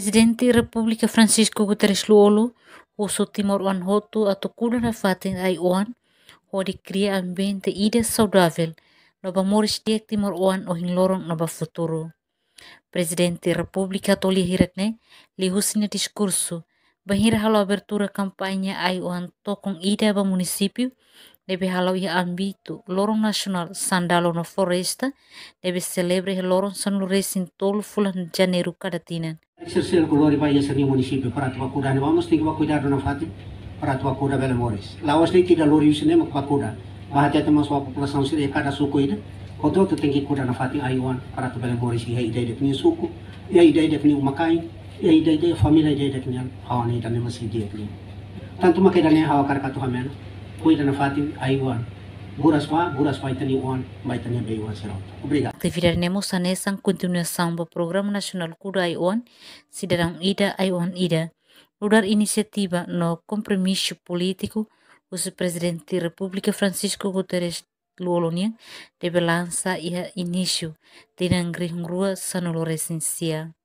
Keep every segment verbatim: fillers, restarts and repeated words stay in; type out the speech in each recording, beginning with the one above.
Prezidente Repúblika Francisco Guterres Lú-Olo husu timoroan hotu atu kuda nafatin ai-oan, hodi kria ambiente ida saudavel no ba moris di'ak timoroan ohin loron no ba futuru. Prezidente Repúblika to'o lia hirak ne'e liuhusi nia diskursu bainhira halo abertura kampaña ai-oan tokon ida ba munisípiu ne'ebé hala'o iha ámbitu loron nasionál Sandalo no Floresta, ne'ebé selebra iha loron sanulu-resin-tolu fulan Janeiru kada tinan. Exercer ku lori ba iha sira-nia munisípiu para atu ba kuda ne'e, vamos, tenke ba kuidadu nafatin para atu ba kuda bele moris. La'ós de'it ida lori husi ne'e mak ba kuda. Ba hatete mós ba populasaun sira iha kada suku ida. Hotu-hotu tenke kuda nafatin ai-oan para atu bele moris iha ida-idak nia suku, iha ida-idak nia uma-kain, iha ida-idak família, ida-idak nia hawa ne'e ida-ne'e mós di'ak liu. Tantu mak ida-ne'e ha'u hakarak atu hameno. Kuda nafatin ai-oan. Buras ba, buras ba ita-nia oan, ba ita-nia bei-oan sira hotu. Obrigadu. Atividade ne'e mós hanesan kontinuasaun ba Programa Nasionál Kuda Ai-oan Sidadaun Ida Ai-oan Ida, nu'udar inisiativa no kompromisu polítiku husi Prezidente Repúblika Francisco Guterres Lú-Olo nian, ne'ebé lansa iha inísiu tinan rihun rua sanulu-resin-sia.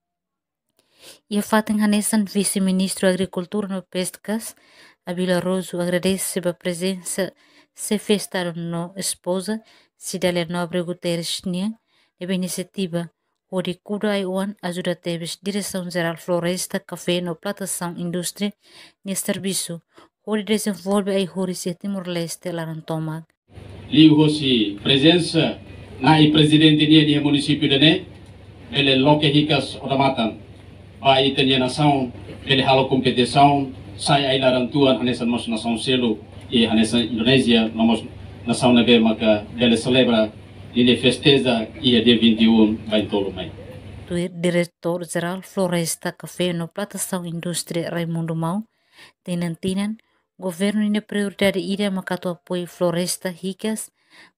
Iha fatin hanesan, Vise-Ministru Agrikultura no Peskas, Abílio Araújo, agradese ba prezensa Xefe Estadu no Espoza, Cidália Nobre Guterres nian, ne'ebé inisiativa hodi kuda ai-oan ajuda tebes Diresaun Jerál Floresta, Kafé no Plantasaun Indústria nia servisu hodi dezenvolve ai-horis iha Timor-Leste laran tomak. Liuhusi prezensa Nai Prezidente nian iha munisípiu ida-ne'e, bele loke hikas odamatan ba ita-nia nasaun, bele halo kompetisaun, sai ai-laran tuan hanesan mós nasaun seluk, i hanesan Indonézia, no mós nasaun ne'ebé maka bele selebra ninia festeja iha dia vinte e um bainhira tolu mai. Tuir Diretór Jerál Floresta, Kafé no Plantasaun Indústria, Raimundo Mau, tinan-tinan, governu ninia prioridade ida maka atu apoiu floresta hikas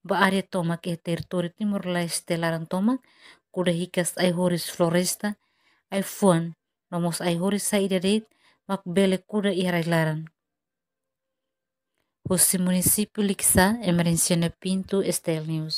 ba área tomak iha territóriu Timor-Leste laran tomak, kuda hikas ai-horis floresta, ai-fuan, no mós ai-horis saida de'it mak bele kuda iha rai-laran. Husi munisípiu Likisá, Emerenciana Pinto, S T L News.